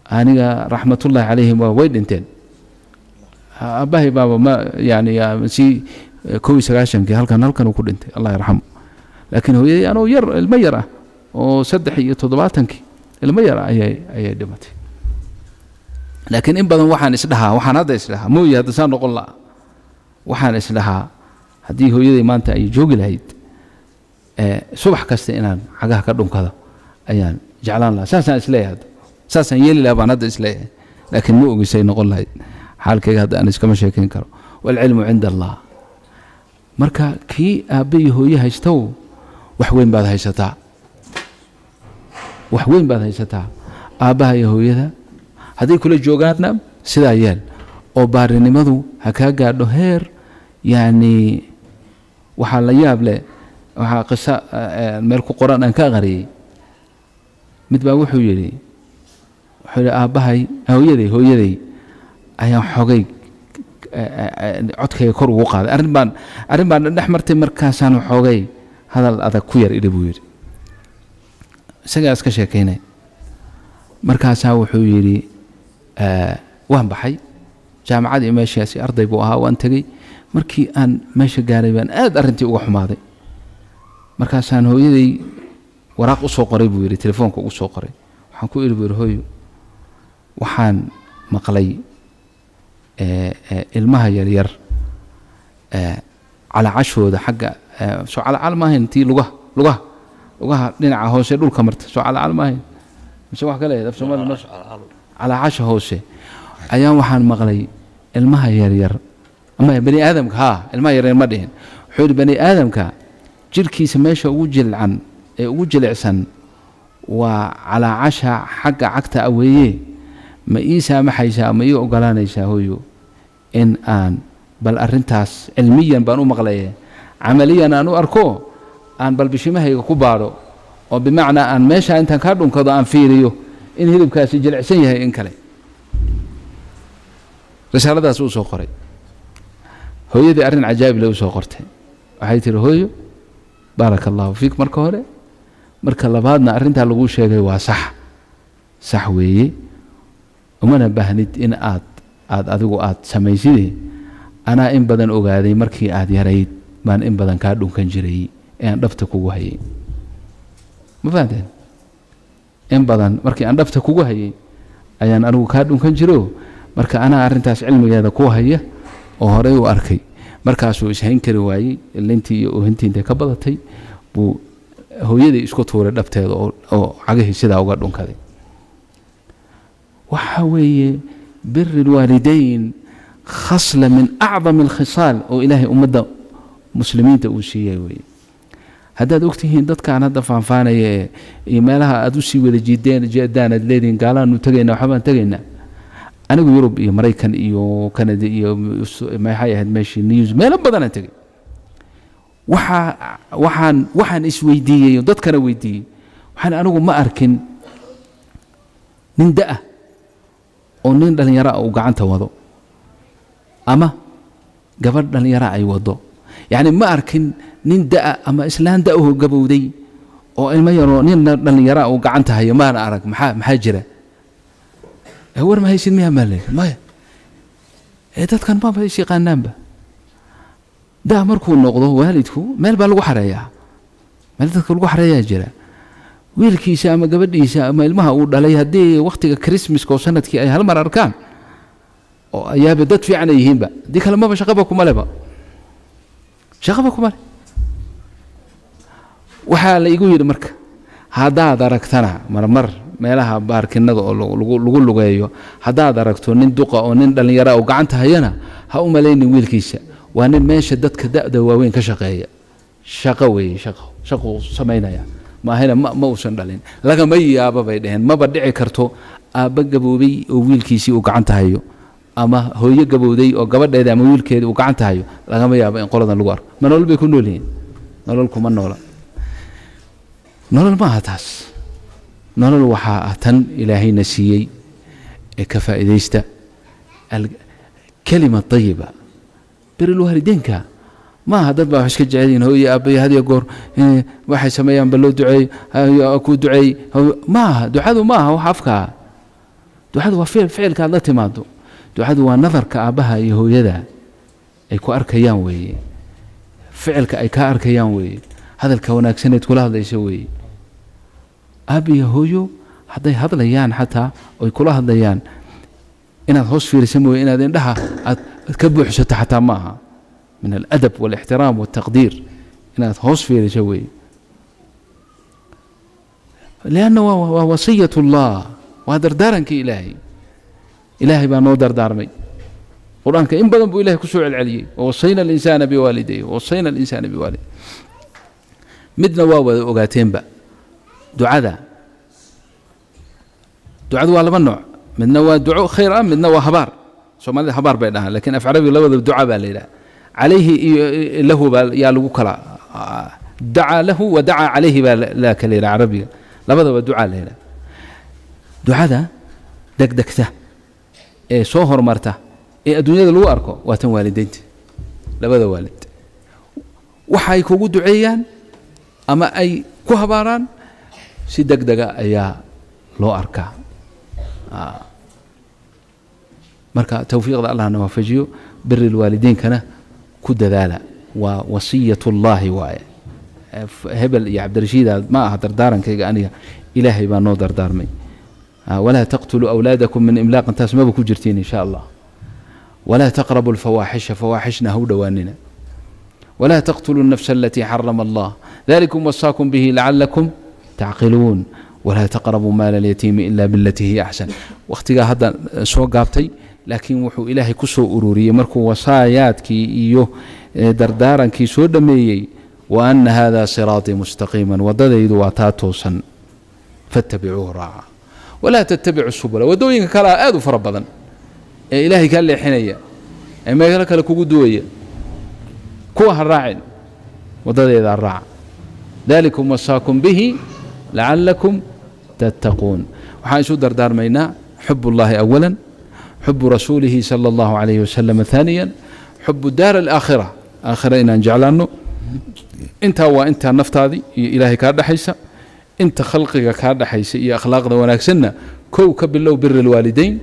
Aniga raxmatullaahi calayhim waa way dhinteen. Aabbahay baaba ma yani si 91-kii halkan uu ku dhintay, Allah yarxamu. Laakiin hooyadii anoo yar, ilmo yar ah oo 73-kii ilmo yar ah ayay dhimatay. Laakiin in badan waxaan isdhahaa, waxaan hadda isdhahaa, mooye hadda saan noqon la'a, waxaan isdhahaa haddii hooyaday maanta ay joogi lahayd, subax kasta inaan cagaha ka dhunkado ayaan jeclaan lahaa. Saasaan isleeyahay hadda, saasaan yeeli lahaa baan hadda isleeyahay, laakiin ma ogisay noqon lahayd xaalkayga. Hadda aan iskama sheekayn karo, waalcilmu cinda Allah. Marka kii aabbe iyo hooye haystow, wax weyn baad haysataa, wax weyn baad haysataa. Aabbaha iyo hooyada hadday kula joogaanna sidaa yeel, oo baarinimadu ha kaa gaadho heer. Yacni waxaa la yaab leh, waxaa qiso meel ku qoran aan ka aqriyey. Mid baa wuxuu yidhi aabbahay, hooyaday ayaan xogay codkayga kor ugu qaaday. Arrin baan dhex martay, markaasaan xoogay hadal adag ku yar idhi, buu yidhi. Isagaa iska sheekaynay. Markaasaa wuxuu yidhi, waan baxay jaamacad iyo meeshaasi, arday buu ahaa. Waan tegey. Markii aan meesha gaaray baan aad arrintii uga xumaaday. Markaasaan hooyaday waraaq usoo qoray, buu yidhi, telefoonka ugu soo qoray. Waxaan ku idhi, buu yidhi, hooyo, waxaan maqlay ilmaha yaryar calaacashooda xagga soo calacal maahayn, tii lugaha dhinaca hoose dhulka marta, soo calacal maahayn mise wax kale af Soomaali noo calaacasha hoose ayaan waxaan maqlay ilmaha yaryar ama bani aadamka. Haa, ilmaha yaryar ma dhihin. Wuxuu yidhi, bani aadamka jirkiisa meesha ugu jilcan ee ugu jilicsan waa calaacasha xagga cagta ah weeye. Ma ii saamaxaysaa, ma ii ogolaanaysaa, hooyo, in aan bal arrintaas cilmiyan baan u maqlaye, camaliyan aan u arko, aan bal bishimahayga ku baadho, oo bimacnaa aan meesha intaan kaa dhunkado aan fiiriyo in hilibkaasi jilicsan yahay in kale? Risaaladaas uu soo qoray. Hooyadii arrin cajaa'ib le u soo qortay. Waxay tihi, hooyo, baaraka allahu fiik marka hore. Marka labaadna, arrintaa laguu sheegay waa sax, sax weeye. Umana baahnid in aad adigu aad samayside. Anaa in badan ogaaday, markii aad yarayd baan in badan kaa dhunkan jiray ee aan dhabta kugu hayay. Ma fahanteen? In badan markii aan dhabta kugu hayay ayaan anigu kaa dhunkan jiro. Marka anaa arrintaas cilmigeeda ku haya oo horey u arkay. Markaasuu ishayn kari waayey. Ilintii iyo oohintii intay ka badatay buu hooyadii isku tuuray dhabteeda oo cagihii sidaa uga dhunkaday. Waxa weeye biri lwaalidayn khasla min acdam alkhisaal oo Ilaahay ummadda muslimiinta uu siiyey weeye. Haddaad ogtihiin dadkaan hadda faanfaanaya ee iyo meelaha aad usii wada jiideen jeedaan, aad leedihiin gaalaanu tegaynaa, waxbaan tegaynaa. Anigu Yurub iyo Maraykan iyo Canada iyo maxay ahayd meeshii news, meelo badanaan tegay. Waxaan isweydiiyey oo dadkana weydiiyey, waxaan anigu ma arkin nin da-ah oo nin dhallinyaro ah uu gacanta wado ama gabadh dhallinyaro ay wado. Yacni ma arkin nin da-a ama islaan da-ahoo gabowday oo ilmo yaroo nin dhallinyaro ah uu gacanta hayo, maana arag. Maxaa jira? War ma haysid miyaa? Maa leeyahay maya. Ee dadkan maba is yaqaanaanba. Da markuu noqdo waalidku meel baa lagu xareeyaa, meel dadka lagu xareeyaa jira. Wiilkiisa ama gabadhiisa ama ilmaha uu dhalay haddii wakhtiga Christmaska oo sanadkii ay hal mar arkaan oo ayaaba dad fiican ay yihiinba. Haddii kale maba shaqaba kuma leba, shaqaba kuma le. Waxaa la igu yidhi, marka haddaad aragtana marmar meelaha baarkinada oo lagu lugeeyo, haddaad aragto nin duqa oo nin dhallinyara oo gacanta hayana, ha u malaynin wiilkiisa. Waa nin meesha dadka da'da waaweyn ka shaqeeya. Shaqo weeye, shaqo shaquu samaynaya maahayna ma uusan dhalin. Lagama yaabo bay dheheen, maba dhici karto aabba gaboobay oo wiilkiisii uu gacanta hayo ama hooyo gabowday oo gabadheeda ama wiilkeeda uu gacanta hayo. Lagama yaabo in qoladan lagu arko. Ma nolol bay ku nool yihiin? Nolol kuma noola. Nolol ma aha taas. Nolol waxaa ah tan Ilaahayna siiyey ee ka faa'iidaysta alkalima tayiba, birilwaalideynka. Maaha dad baa wax iska jecel yihiin hooyo aabbayo had iyo goor waxay sameeyaan ba loo duceey, kuu duceey. Maaha ducadu, maaha wax afkaa. Ducadu waa ficilka aad la timaado. Ducadu waa nadarka aabbaha iyo hooyada ay ku arkayaan weeye, ficilka ay kaa arkayaan weeye, hadalka wanaagsaneed kula hadlaysa weeye. Aab iyo hooyo hadday hadlayaan xataa oy kula hadlayaan, inaad hoos fiirisa mooye, inaad indhaha aad ka buuxsato xataa ma aha. Min aladab walixtiraam waltaqdiir inaad hoos fiiriso weeye, lianna waa wasiyat ullah, waa dardaarankii Ilaahay. Ilaahay baa noo dardaarmay. Qur-aanka in badan buu Ilahay ku soo celceliyey: wawasayna alinsaana biwaalidayh, wawasayna alinsaana biwaalidayh. Midna waa wada ogaateenba, ducada. Ducadu waa laba nooc: midna waa duco khayr ah, midna waa habaar. Soomaalida habaar bay dhahaan, lakin af Carabiga labada duca baa la yidhaha. Calayhi iyo lahu baa yaa lagu kala, dacaa lahu wa dacaa calayhi baa la kala yidhaha. Carabiga labadaba ducaa la yidhaha. Ducada degdegta ee soo horumarta ee adduunyada lagu arko waa tan waalideynta. Labada waalid waxay kugu duceeyaan ama ay ku habaaraan si deg dega ayaa loo arkaa. Marka towfiiqda Allahna waafajiyo. Biri lwaalidiinkana ku dadaala, waa wasiyat ullaahi waaye. Hebel iyo Cabdirashiida ma aha dardaarankayga aniga, Ilaahay baa noo dardaarmay. Walaa taqtuluu awlaadakum min imlaaqin, taas maba ku jirtiin in sha Allah. Walaa taqrabu alfawaaxisha, fawaaxishna ha u dhowaanina. Walaa taqtuluu الnafsa alatii xarama allah, dalikum wasaakum bihi lacalakum tacqiluun. Walaa taqrabuu maala alyatiimi ila bilatii hiya axsan. Wakhtigaa hadda soo gaabtay, laakiin wuxuu Ilaahay ku soo ururiyey markuu wasaayaadkii iyo dardaarankii soo dhammeeyey: wa ana hada siraatii mustaqiima, waddadaydu waa taa toosan, fattabicuuhu, raaca, walaa tattabicu subula, waddooyinka kalea aad u fara badan ee Ilaahay kaa leexinaya ee meelo kale kugu duwaya, kuwa ha raacin, waddadeedaa raaca. Dalikum wasaakum bihi lacalakum tattaquun. Waxaan isu dardaarmaynaa xub اllahi awala, xubu rasuulihi salى اllahu alayh wasalam ثaaniya, xubu daar alaakhira, aakhira inaan jeclaanno. Intaa waa intaa naftaadii iyo Ilaahay kaa dhexaysa. Inta khalqiga kaa dhexaysa iyo akhlaaqda wanaagsanna, kow ka bilow biri alwaalidayn,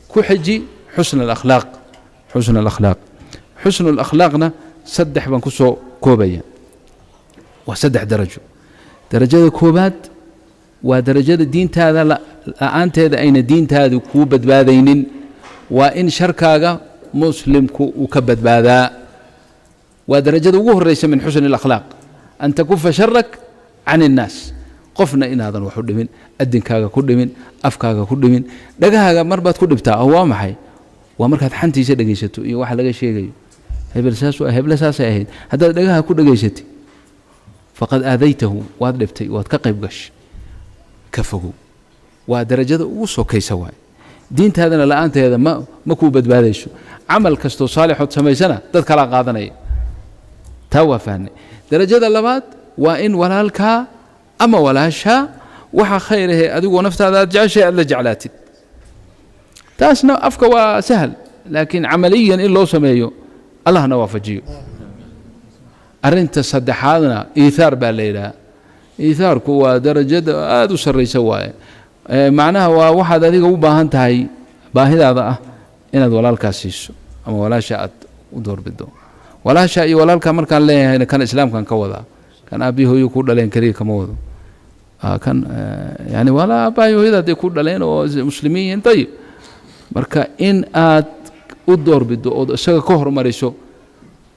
ku xiji xusna alakhlaaq. Xusna alakhlaaq, xusnu alakhlaaqna saddex baan ku soo koobaya, waa saddex darajo. Darajada koobaad waa darajada diintaada la-aanteeda ayna diintaadu kuu badbaadaynin, waa in sharkaaga muslimku uu ka badbaadaa. Waa darajada ugu horeysa min xusni alakhlaaq, an takufa sharak can الnaas. Qofna inaadan wax u dhimin, adinkaaga ku dhimin, afkaaga ku dhimin, dhagahaaga mar baad ku dhibtaa. Oo waa maxay? Waa markaad xantiisa dhegaysato iyo waxa laga sheegayo, hebel saas, heble saasay ahayd. Haddaad dhagaha ku dhegaysatay, faqad aadaytahu, waad dhibtay, waad ka qayb gashay. Ka fogow, waa darajada ugu sokaysa. Waay diintaadana la-aanteeda ma kuu badbaadayso. Camal kastoo saalixood samaysana dad kalaa qaadanaya, taa waa fahnay. Darajada labaad waa in walaalkaa ama walaashaa waxa khayr ahee adigoo naftaada aad jeceshahay aad la jeclaatid. Taasna afka waa sahal, laakiin camaliyan in loo sameeyo, Allahna waafajiyo. Arrinta saddexaadna iithaar baa la yidhaha. Iithaarku waa darajada aada u sarraysa waaye. Macnaha waa waxaad adiga u baahan tahay, baahidaada ah, inaad walaalkaas siiso ama walaasha aad u doorbido. Walaasha iyo walaalka markaan leeyahayna, kan islaamkan ka wadaa, kan aabbihi hooyo ku dhaleen keliya kama wado. Kan yani walaa aabbahay hooyada hadday ku dhaleen oo muslimiin yihiin, ayib. Marka in aad u doorbido ood isaga ka hormariso,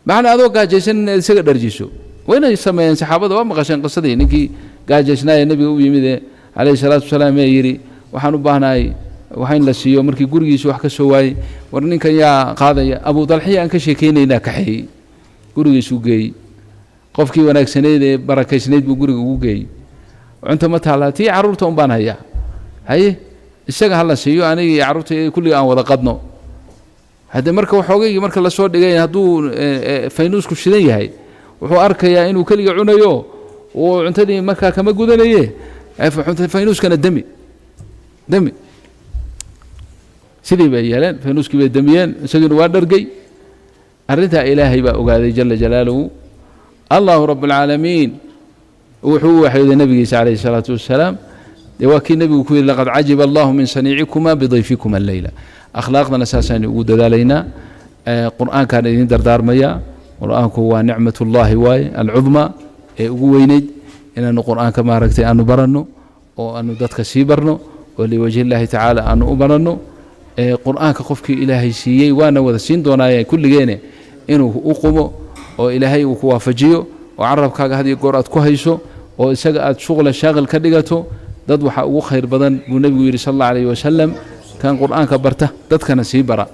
macnaa adoo gaajaysan inaad isaga dharjiso. Waa inay sameeyeen saxaabada. Waa maqasheen qisadii ninkii gaajaysnaaya Nebiga u yimid ee calayhi salaatu wasalaam, ee yidhi: "Waxaan u baahnahay wax in la siiyo." Markii gurigiisa wax ka soo waayey, war ninkan yaa qaadaya? Abu Dalxiya aan ka sheekeynaynaa kaxeeyey, gurigiisuu geeyey. Qofkii wanaagsanayd ee barakaysnayd buu guriga ugu geeyey. "Cunto ma taallaa?" "Tii carruurta un baan hayaa." "Haye, isaga ha la siiyo, aniga iyo carruurta kulliga aan wada qadno." Haddee marka waxoogaygii marka lasoo dhigay, hadduu faynuusku shidan yahay, wuxuu arkayaa inuu keliga cunayo, uu cuntadii markaa kama gudanaye. Faynuuskana demi, demi. Sidii bay yeeleen, faynuuskii bay demiyeen, isagiina waa dhargay. Arrintaa Ilaahay baa ogaaday jala jalaaluhu. Allahu rabb alcaalamiin wuxuu u waxyooday nebigiisa calayhi salaatu wassalaam: Dee waa kii nebigu ku yidhi: "Laqad cajiba Allahu min saniicikuma bidayfikuma alleyla." Akhlaaqdana saasaynu ugu dadaalaynaa. Qur'aankaan idin dardaarmayaa. Qur'aanku waa nicmat ullaahi waaye alcudmaa ee ugu weyneyd, inaanu qur'aanka maaragtay aanu baranno oo aanu dadka sii barno oo liwajhi illaahi tacaala aanu u baranno. Qur'aanka qofkii Ilaahay siiyey, waana wada siin doonaaye kulligeene, inuu u qumo oo Ilaahay uu ku waafajiyo oo carabkaaga had iyo goor aad ku hayso oo isaga aad shuqla shaaqil ka dhigato. Dad waxaa ugu khayr badan buu nebigu yidhi sal Allah alayhi wasalam kan qur'aanka barta, dadkana sii bara.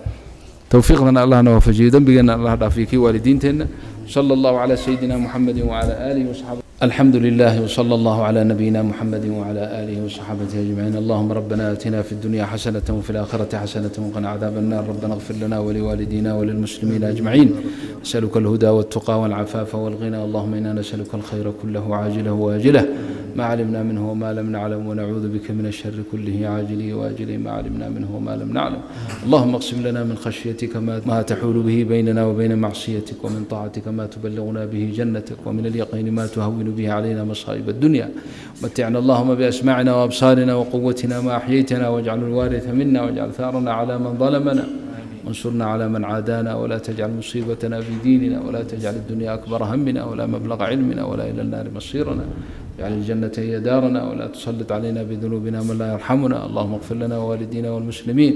Towfiiqdana Allahna waafajiyo, dembigeenna Allah dhaafiyo, kii waalidiinteenna. Sala Allahu calaa sayidina Muxamedi wacala aalihi wasaxaabi. الحمد لله وصلى الله على نبينا محمد وعلى آله وصحابته أجمعين. اللهم ربنا آتنا في الدنيا حسنة وفي الآخرة حسنة وقنا عذاب النار. ربنا اغفر لنا ولوالدينا وللمسلمين أجمعين. نسألك الهدى والتقى والعفاف والغنى. اللهم إنا نسألك الخير كله عاجله وآجله ما علمنا منه وما لم نعلم، ونعوذ بك من الشر كله عاجله وآجله ما علمنا منه وما لم نعلم. اللهم اقسم لنا من خشيتك ما تحول به بيننا وبين معصيتك، ومن طاعتك ما تبلغنا به جنتك، ومن اليقين ما تهون به علينا مصائب الدنيا. متعنا اللهم بأسماعنا وأبصارنا وقوتنا ما أحييتنا، واجعل الوارث منا، واجعل ثارنا على من ظلمنا، وانصرنا على من عادانا، ولا تجعل مصيبتنا في ديننا، ولا تجعل الدنيا أكبر همنا ولا مبلغ علمنا، ولا إلى النار مصيرنا. اجعل الجنة هي دارنا، ولا تسلط علينا بذنوبنا من لا يرحمنا. اللهم اغفر لنا ووالدينا والمسلمين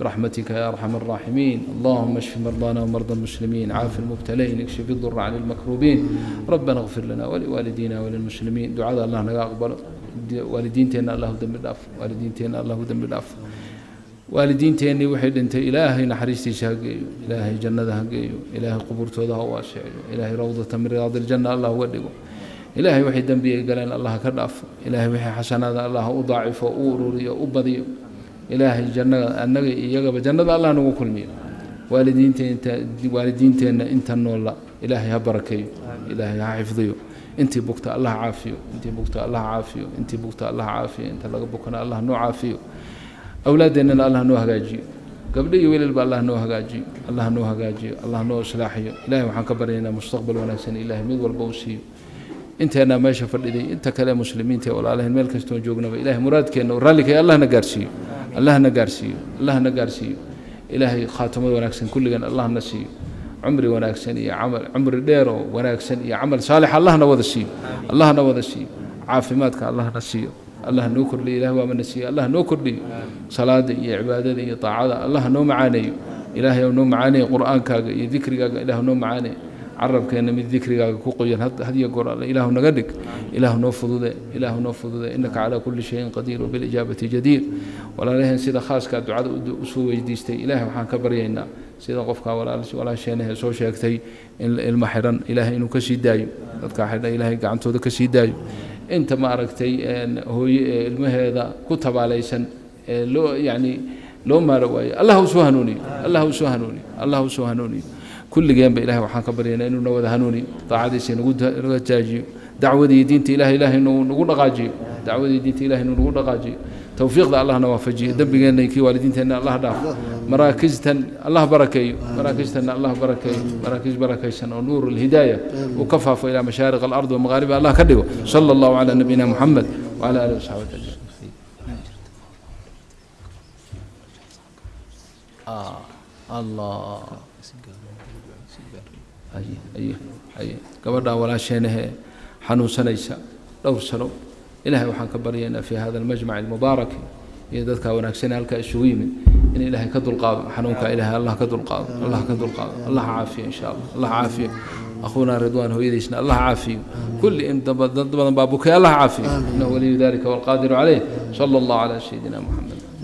برحمتك يا أرحم الراحمين. اللهم اشف مرضانا ومرضى المسلمين، عاف المبتلين، اكشف الضر عن المكروبين. ربنا اغفر لنا ولوالدينا وللمسلمين. Ducada Allah naga aqbalo. Waalidiinteenna Allahu dembi dhaaf. Waalidiinteenna Allahu dembi dhaaf. Waalidiinteennii waxay dhintay Ilaahay naxariistiisa ha geeyo, Ilaahay jannada ha geeyo, Ilaahay qubuurtooda ha waasiciyo, Ilaahay rawdata min riyaadi aljanna Allah uga dhigo. Ilaahay waxay dembiyay galeen Allah ka dhaafo. Ilaahay wixii xasanaada Allah u daacifo, u ururiyo, u badiyo. Ilaahay jannada annaga iyagaba jannada Allah nagu kulmiyo. Waalidiinteenta, waalidiinteenna inta noolla Ilaahay ha barakeeyo, Ilaahay ha xifdiyo. Intii bugta Allah caafiyo, intii bugta Allah caafiyo, intii bugta Allah caafiyo, inta laga bukana Allah noo caafiyo. Awlaaddeennana Allah noo hagaajiyo, gabdho iyo wiilalba Allah noo hagaajiyo, Allah noo hagaajiyo, Allah noo islaaxiyo. Ilahay waxaan ka baryaynaa mustaqbal wanaagsan Ilahay mid walba uu siiyo, inteennaa meesha fadhiday, inta kale muslimiinta ee walaalaheen meel kastoon joognaba. Ilahay muraadkeenna oo raallikay Allahna gaarsiiyo, Allahna gaarsiiyo, Allahna gaarsiiyo. Ilaahay khaatimad wanaagsan kulligan Allahna siiyo, cumri wanaagsan iyo camal, cumri dheer oo wanaagsan iyo camal saalix Allahna wada siiyo, Allahna wada siiyo. Caafimaadka Allahna siiyo, Allah noo kordhiyo. Ilaah waamana siiyo, Allah noo kordhiyo. Salaada iyo cibaadada iyo taacada Allah noo macaaneeyo. Ilaahay noo macaaneeyo qur'aankaaga iyo dikrigaaga. Ilaah noo macaaneeyo carabkeenna mid dikrigaaga ku qoyan had iyo goor alle Ilaahu naga dhig. Ilaahu noo fudude, Ilaahu noo fudude. إنك على كل شيء قدير وبالإجابة جدير. Walaalaheen sida khaaskaa ducada usoo weydiistay, Ilaahay waxaan ka baryaynaa sida qofka walaasheenahe soo sheegtay in ilmo xidhan Ilaahay inuu ka sii daayo, dadkaa xidhan Ilaahay gacantooda ka sii daayo. Inta ma aragtay hooye ee ilmaheeda ku tabaalaysan ee loo yacni loo maaro waayo, Allah u soo hanuuniyo, Allah u soo hanuuniyo, Allah u soo hanuuniyo. Kulligeenba Ilahay waxaan ka baryaynaa inuu na wada hanuuniyo, daacadiisa nagu jaajiyo, dacwadii diinta Ilahay Ilahay nagu dhaqaajiyo, dacwadii diinta Ilahay inuu nagu dhaqaajiyo, towfiiqda Allahna waafajiyo, dembigeenna kii waalidiinteenna Allah dhaafo. Maraakistan Allah barakeeyo, maraakistana Allah barakeeyo, maraakiz barakaysan oo nuur alhidaaya uu ka faafo ilaa mashaariq alard wamaqaariba Allah ka dhigo. Sala Allahu calaa nabiyina Muxamed wacala alihi wasaxbi ajmaciin. Allah aye aye aye. Gabadhaa walaasheenahee xanuunsanaysa dhowr sano, Ilahay waxaan ka baryaynaa fi hada almajmac almubaarak iyo dadkaa wanaagsan halkaa isugu yimid in Ilaahay ka dulqaado xanuunka. Ilahay Allah ka dulqaado, Allah ka dulqaado, Allah caafiyo insha Allah, Allah caafiyo. Akhuuna Ridwaan hooyadiisna Allah caafiyo. Kulli in dad badan baa bukay, Allah caafiyo. إنه ولي ذلك والقادر عليه. صلى الله على سيدنا محمد.